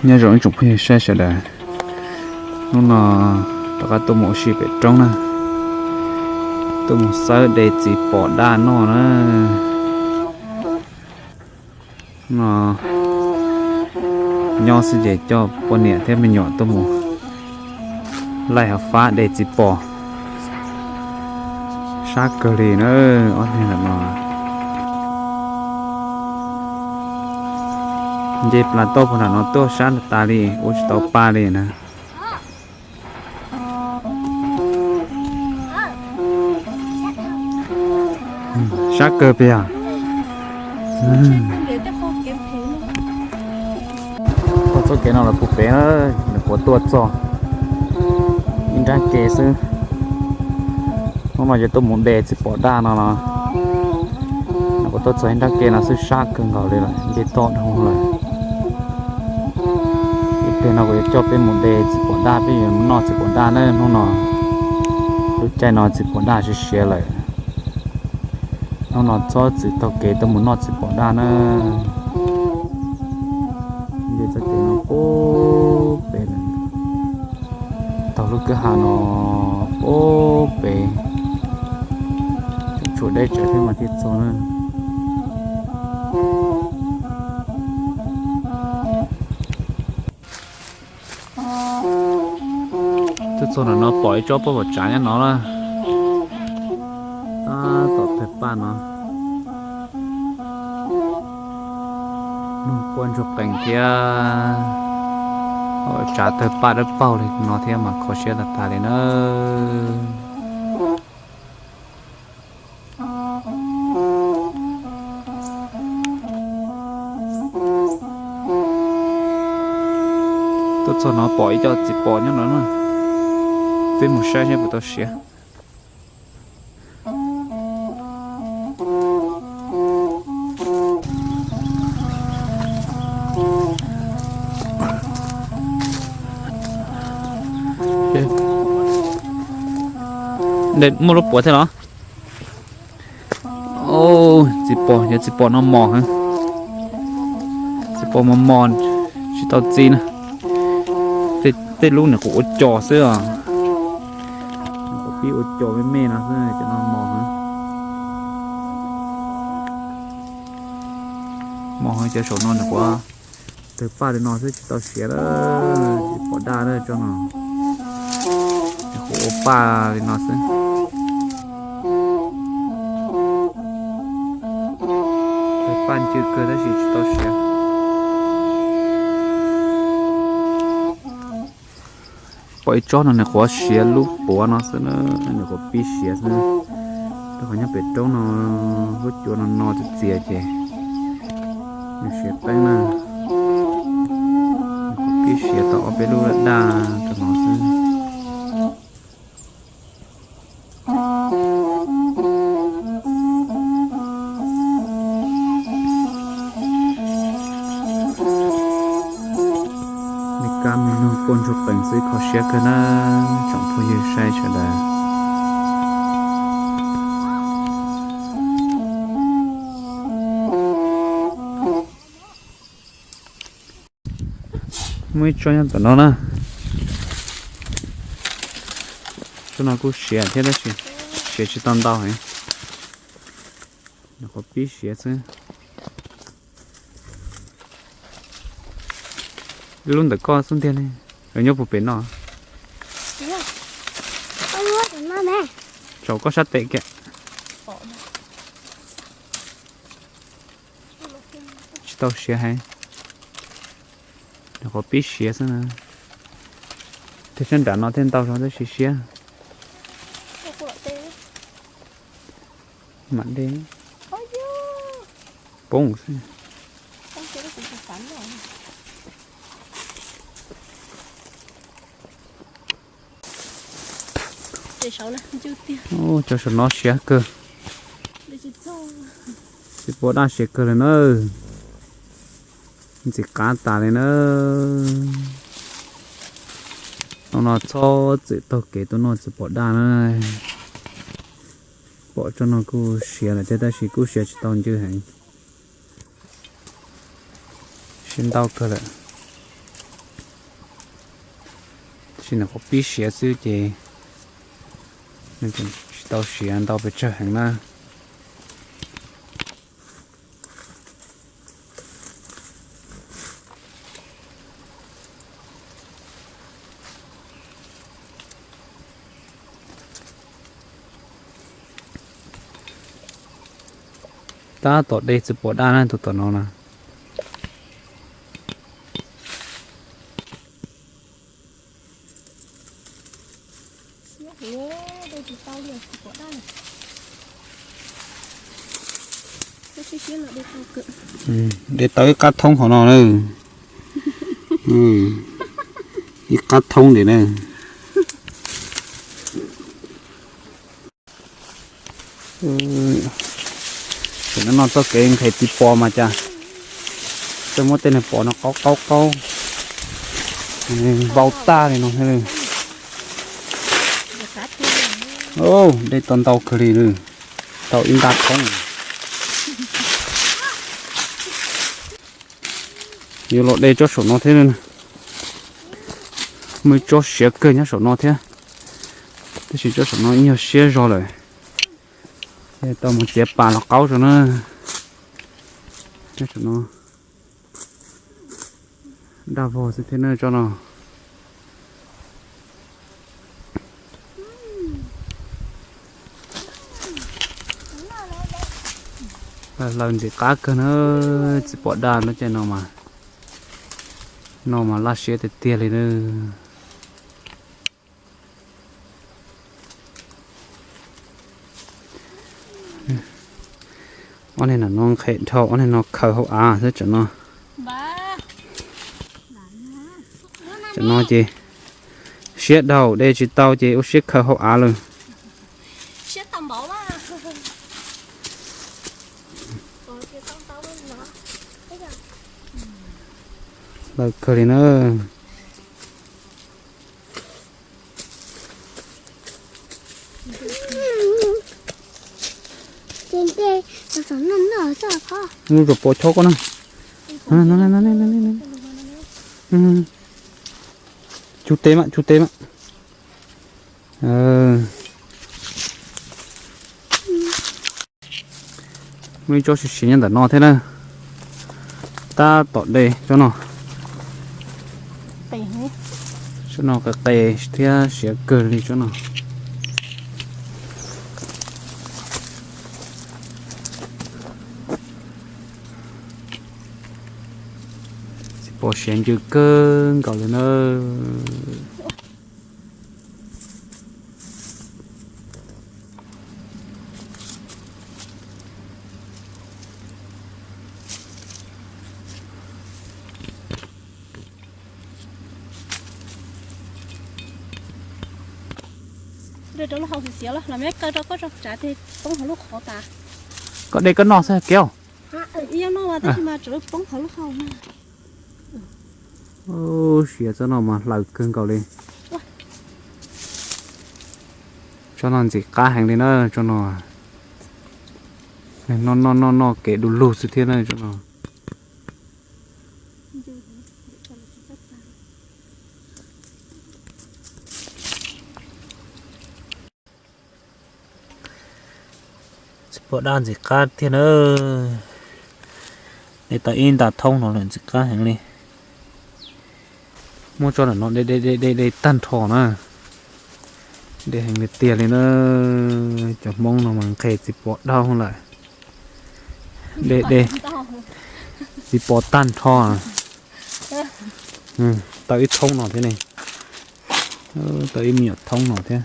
Nyob zoo ib tsoom phooj ywg saib sawv daws, hnub no rov qab tuaj mus ua si pem roob na, tuaj mus xawb de txiv pos daj noj na. No nyob xwb ces coj poj niam thiab me nyuam tuaj mus laij hav fab de txiv pos. Sab kawg li na, ob niag ntawm no. Nce plas toj puag nram no tuaj sab tas li, ua tsis tau pa li na. Sab kawg pes. Txoj kev no los puag pem, nws puas tuaj txog ib nrab ke xwb. Hnub no yuav tuaj mus de txiv pos daj no los, nws puas tuaj txog ib nrab ke no xwb, sab kawg nkaus li lawm, nce toj dhau lawm. Ib pliag no kuv yuav coj peb mus de txiv pos daj, peb yuav noj txiv pos daj na. Hnub no lub caij no txiv pos daj siav siav lawm. Hnub no txhob txwm taug kev tuaj mus noj txiv pos daj na. Nce txoj kev no puag pem lawm, taug lub kwj ha no puag pem, tshuav deb tsawv thiab mas thiaj txog na. Tuaj txog ntawm no pom ib tsob paj vos tsav nyob no na. Tab tom tawg paj no. Noog quaj ntsuag qees thiab, tsav tawg paj dawb paug li no thiab mas kho siab tag tag li na. Tuaj txog no pom ib co txiv pos nyob no na. Peb mus saib seb puas tau siav. Muaj lub puav thiab los? Txiv pos, yog txiv pos no mos heev. Txiv pos mos mos, tsis tau txi na. Tej lub nws kuj ua cos xwb os. Nws kuj pib ua cos me me no xwb, cov no mos heev. Mos heev, cov saum no nws kuj tawg paj li no xwb, tsis tau siav lawm, tsis pom daj lawm tsob no. Nws kuj ua paj li no xwb. Tawg paj ncw kawg tab sis tsis tau siav. Pom ib tsob no nws quav siav lub puav no xwb na, nws quav pib siav xwb. Rau qhov nyob pem roob no, huab cua no no txias txias ces nws siav qeeb na. Nws quav pib siav tau ob peb lub daj daj rau no xwb. Me kab me noog quaj ntsuag qees xwb, kho siab kawg na tsoom phooj ywg saib sawv daws. Muaj ib tsob nyob tom no na. Tsob no kuj siav thiab tab sis siav tsis tau ntau heev. Nyuam qhuav pib siav xwb. Lub ntawm koj xub ntiag ne, nyob puag pem no. Tsaus koj sab tes kiag. Tsis tau siav heev. Nyuam qhuav pib siav xwb na. Tej sab nram no thiaj ntau zog tab sis siab. Mam de poob xwb. Cov saum no siav kawg. Txiv pos daj siav kawg li na. Ntxim qab tas li na. Hnub no txhob txwm taug kev tuaj noj txiv pos daj na. Pom tsob no kuj siav lawm thiab tab sis kuj siav tsis tau ncw heev. Siav ntau kawg lawm. Tsis nws qhuav pib siav xwb ces nws tseem tsis tau siav ntau pes tsawg heev na. Tab tom de txiv pos daj na, tus tom no na. De tau ib qab thoob hauv no na. Ib qab thoob ntawm na. Tam no txoj kev nqhes txiv pos mas cas txawj muab tej niag pos no qaub qaub qaub vau tag li no thiab. De tau ntau kawg li, tau ib nta thoob. Yuav los de tsob saum no thiab. Muaj ib tsob siav kawg nyob saum no thiab, tab sis tsob saum no ib nyuag siab zog lawm. Tau mus txiav pas los qaub tso na. Nyob saum no daj vog xwb thiab na tsob no. Hlaws ntxim qab kawg na, txiv pos daj lub caij no mas, no mas laj siab tiag tiag li na. Ob niag no nqhes dhau, ob niag no khaws hauv av xwb tam no. Tam no ces siab dhau de tsis tau ces ua siab khaws hauv av lawm. Hlaws kawg li na. Mus rau pos chob koj na. Cug tes mas, cug tes mas. Muaj ib tsob siav siav nyob ntawm no thiab na. Tab tom de tsob no. Tsob no qe qe thiab siav kawg li tsob no. Txiv pos siav ncw kawg nkaus li na. Rau lub hau xiav los los me kaw rau koj tso tsav tes poob hauv lub qhov tas. Koj de koj noj xwb kiav. Ib yam no mas tab sis mas tsav poob hauv lub hau na. Siav tsob no mas hlaws kawg nkaus li. Tsob no ntxim qab heev li na tsob no. Noj noj noj noj kev du lug xwb thiab na tsob no. Txiv pos daj ntxim qab thiab na. De tau ib nta thoob no lawm ntxim qab heev li. Muab tsob ntawm no de de de de tag nrho na. De heev li tiag li na. Cov Hmoob no mas nqhes txiv pos daj lawm. De de txiv pos tag nrho. Tau ib thoob no thiab ne. Tau ib me nyuam thoob no thiab.